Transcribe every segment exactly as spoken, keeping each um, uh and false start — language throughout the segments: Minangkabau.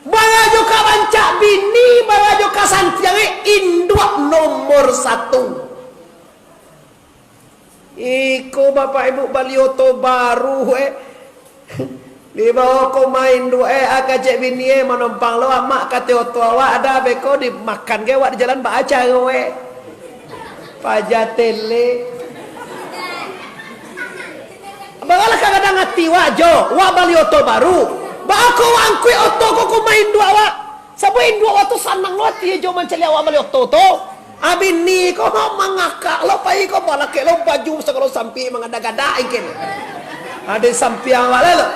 Barajo ka rancak bini, barajo ka santiang, eh, induak nomor satu. Iko bapak ibu bali oto baru, eh. Dibawo ko main duo, eh, ah, kecek bini, eh, manompang lo amak, kato oto awak, ado beko dimakan ge awak di jalan, baa caro, eh. Paja tele. Baralah kagadang ati wak jo, wak bali oto baru. Baa ko wak angkuik oto ko, ko main duo awak. Sabab induak wak tu sanang lo ati jo mancaliak wak bali oto tu. Abini ko mangakak lo, pai ko balakek lo, baju sagalo sampiang mangada-gada ingkin. Ado sampiang wak lai lo.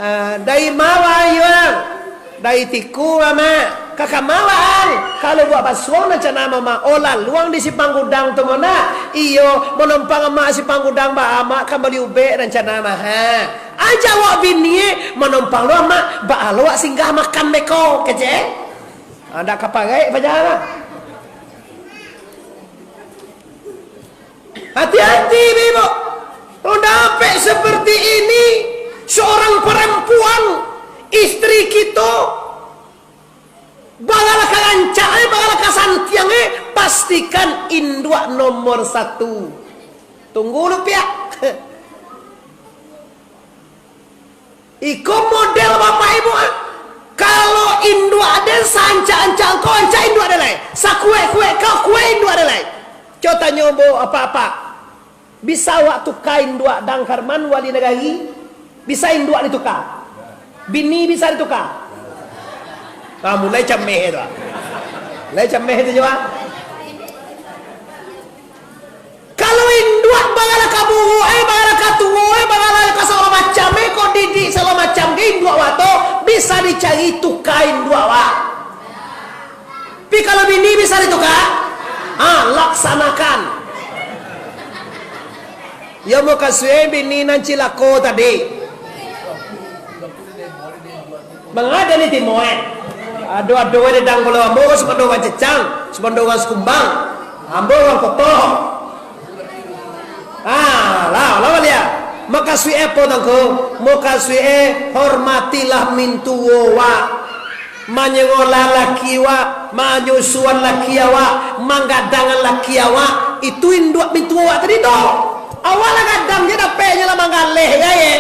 Ah, dari ma wak ayuang? Dari tiku, Amak. Ka kama wak ang? Kalau buek basuang nan cana mama. Oh, laluang di Simpang Gudang tu mona. Iyo, manompang amak Simpang Gudang ba amak ka bali ubek nan cana maha. Aja wak bini, manompang lo amak, baa lo wak singgah makan beko, kecek. Ah, ndak ka parai paja lah. Hati-hati, Ibu. Kalau dapek seperti ini, seorang perempuan, istri kita, baralah ka rancak, eh, baralah ka santiang, eh, pastikan induak nomor satu. Tunggu lu, piak. Iko model bapak ibu, ah. Kalau induak ade saancak-ancak engkau, ancak induak ade lai. Sakuek-kuek kau, kuek induak ade lai. Cubo tanyo ambo apak-apak. Bisa awak tuka induak Dang Karman, wali nagari? Bisa induak dituka? Bini bisa dituka? Ah, mulai cameh tu, ah. Mulai cameh tu juo, ah. Kalau induak baralah ka buruak, eh, baralah ka tuo, eh, baralah ka sagalo macam, eh, kau didik sagalo macam, ge induak wak tu, bisa dicari tuka induak wak. Tapi kalau bini bisa dituka, ha, laksanakan. Yo, mukasuik bini nan cilako tadi. Manga den ni timo, eh. Ado-ado we dedang pulo ambo, sumando urang Cecang, sumando urang Sikumbang. Ambo urang Koto. Ah, lah, lah, lah. Mukasuik apo, Tuangku? Mukasuik, eh, hormatilah mintuo wak. Manyengolah laki wak, manyusuan laki awak, manggadangan laki awak. Itu induak mintuo wak tadi tu. Awak lah gadang je, dapeknyo lah manggaleh, ya, ye.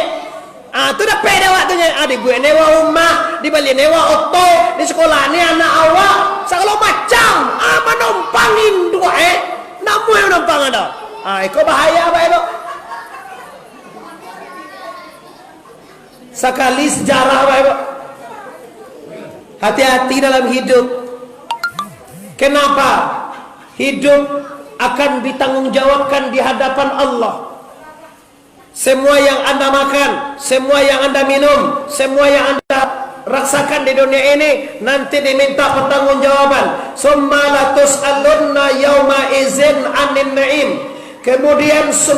Ah, tu dapek dek awak tu nyo. Ah, dibuek ni awak rumah, dibali ni awak oto, di sekolah ni anak awak, sagalo macam. Ah, manompang induak, eh. Namuah manompang ado. Ah, iko bahaya, Bapak Ibu. Sakali sejarah, Bapak Ibu. Hati-hati dalam hidup. Kenapa? Hidup akan ditanggungjawabkan di hadapan Allah. Semua yang Anda makan, semua yang Anda minum, semua yang Anda rasakan di dunia ini nanti diminta pertanggungjawaban. Summa latus'alunna yauma izin anin na'im. Kemudian semua